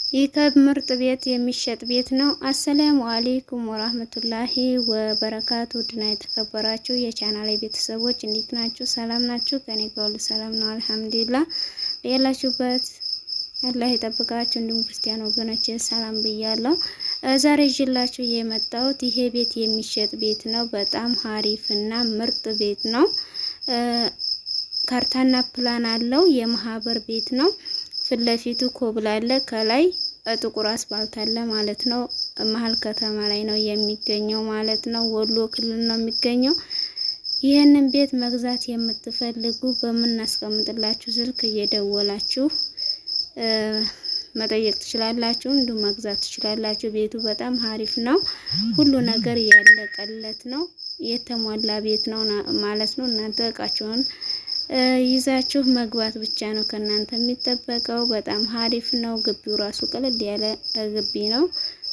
ይህ ከምርጥ ቤት የሚሸጥ ቤት ነው። السلام عليكم ورحمة الله وبركاته። ድና የተከበራችሁ የቻናሌ ቤተሰቦች እንዴት ናችሁ? ሰላም ናችሁ? ከኔ ጋር ሁሉ ሰላም ነው አልሐምዱሊላህ። ያላችሁበት አላህ ይጠብቃችሁ። እንዲሁም ክርስቲያን ወገኖች ሰላም ብያለሁ። ዛሬ ይዤላችሁ የመጣሁት ይሄ ቤት የሚሸጥ ቤት ነው። በጣም ሀሪፍና ምርጥ ቤት ነው። ካርታና ፕላን አለው። የማህበር ቤት ነው። ፊት ለፊቱ ኮብል አለ። ከላይ ጥቁር አስፋልት አለ ማለት ነው። መሀል ከተማ ላይ ነው የሚገኘው ማለት ነው። ወሎ ክልል ነው የሚገኘው። ይህንን ቤት መግዛት የምትፈልጉ በምናስቀምጥላችሁ ስልክ እየደወላችሁ መጠየቅ ትችላላችሁ፣ እንዲሁም መግዛት ትችላላችሁ። ቤቱ በጣም ሀሪፍ ነው። ሁሉ ነገር ያለቀለት ነው። የተሟላ ቤት ነው ማለት ነው። እናንተ እቃችሁን ይዛችሁ መግባት ብቻ ነው ከእናንተ የሚጠበቀው። በጣም ሀሪፍ ነው። ግቢው ራሱ ቀለል ያለ ግቢ ነው።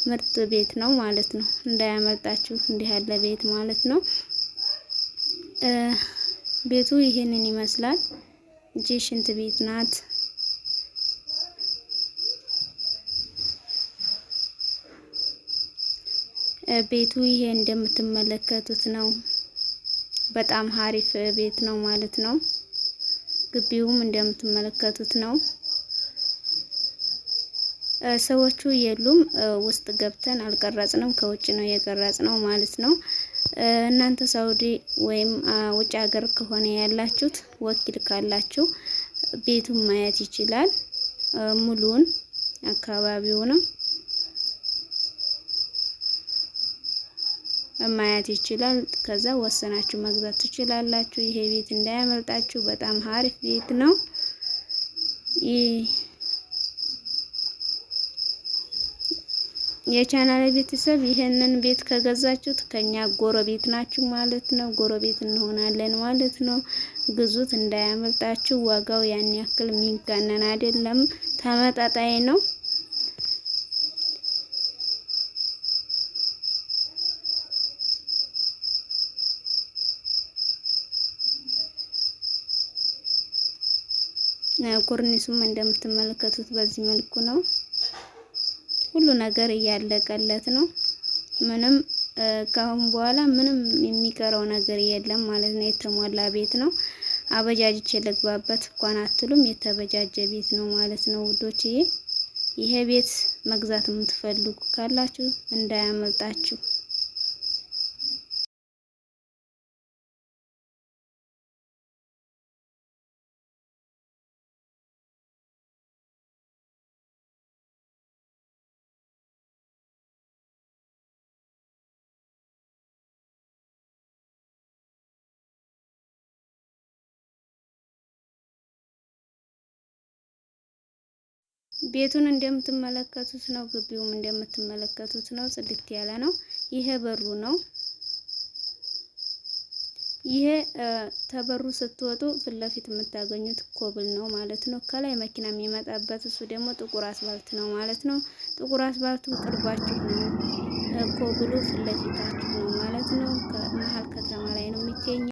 ምርጥ ቤት ነው ማለት ነው። እንዳያመልጣችሁ እንዲህ ያለ ቤት ማለት ነው። ቤቱ ይህንን ይመስላል። እጂ ሽንት ቤት ናት። ቤቱ ይሄ እንደምትመለከቱት ነው። በጣም ሀሪፍ ቤት ነው ማለት ነው። ግቢውም እንደምትመለከቱት ነው። ሰዎቹ የሉም። ውስጥ ገብተን አልቀረጽንም፣ ከውጭ ነው የቀረጽነው ማለት ነው። እናንተ ሳውዲ ወይም ውጭ ሀገር ከሆነ ያላችሁት ወኪል ካላችሁ ቤቱን ማየት ይችላል። ሙሉውን አካባቢውንም ማየት ይችላል። ከዛ ወሰናችሁ መግዛት ትችላላችሁ። ይሄ ቤት እንዳያመልጣችሁ፣ በጣም ሀሪፍ ቤት ነው። የቻናል ቤተሰብ ይሄንን ቤት ከገዛችሁት ከኛ ጎረቤት ናችሁ ማለት ነው። ጎረቤት እንሆናለን ማለት ነው። ግዙት፣ እንዳያመልጣችሁ። ዋጋው ያን ያክል የሚጋነን አይደለም፣ ተመጣጣኝ ነው። ኮርኒሱም እንደምትመለከቱት በዚህ መልኩ ነው። ሁሉ ነገር እያለቀለት ነው። ምንም ከአሁን በኋላ ምንም የሚቀረው ነገር የለም ማለት ነው። የተሟላ ቤት ነው። አበጃጅቼ ልግባበት እንኳን አትሉም። የተበጃጀ ቤት ነው ማለት ነው ውዶችዬ። ይሄ ቤት መግዛት የምትፈልጉ ካላችሁ እንዳያመልጣችሁ። ቤቱን እንደምትመለከቱት ነው። ግቢውም እንደምትመለከቱት ነው። ጽድት ያለ ነው። ይሄ በሩ ነው። ይሄ ተበሩ ስትወጡ ፊት ለፊት የምታገኙት ኮብል ነው ማለት ነው። ከላይ መኪና የሚመጣበት እሱ ደግሞ ጥቁር አስፋልት ነው ማለት ነው። ጥቁር አስፋልቱ ቅርባችሁ ነው። ኮብሉ ፊት ለፊታችሁ ነው ማለት ነው። መሀል ከተማ ላይ ነው የሚገኘው።